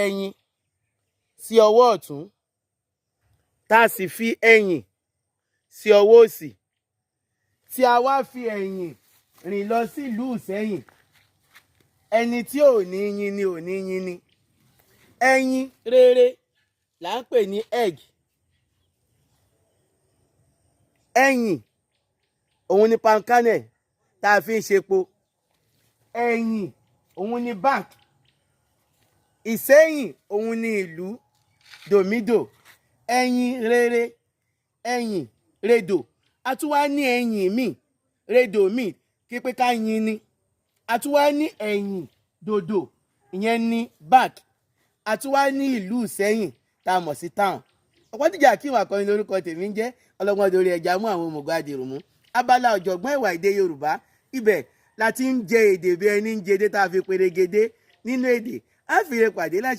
Ẹyin sí ọwọ́ ọ̀tún, tá a sì fi ẹ̀yìn sí ọwọ́ òsì, tí a wá fi ẹ̀yìn rìn lọ sílùú Ìsẹ́yìn, ẹni tí ò ní yin ni ò ní yin ni. Ẹyin rere là ń pè ní egg. Ẹ̀yìn òun ni palm kernel tá a fi ń ṣepo. Ẹ̀yìn òun ni back. Ìsẹ́yìn òun ni ìlú dòmídò. Ẹ̀yìn rere, ẹ̀yìn redò. A tún wá ní ẹ̀yìn míì, redò míì, kí pé ká yin ni. A tún wá ní ẹ̀yìn dòdò, ìyẹn ní back. A tún wá ní ìlú Ìsẹ́yìn tá a mọ̀ sí town. Ọ̀pọ̀dìjà kí ìwà akọni lórúkọ tèmi ń jẹ́. Ọlọ́gbọ́n dorí ẹja mú àwọn òmùgọ̀ adìrùmú. Abala ọ̀jọ̀gbọ́n ìwà èdè Yorùbá, ibẹ̀ la ti ń jẹ èdè bí ẹni ń jẹdé, tá a fi perégedé nínú èdè. Á fi re pàdé láṣẹ.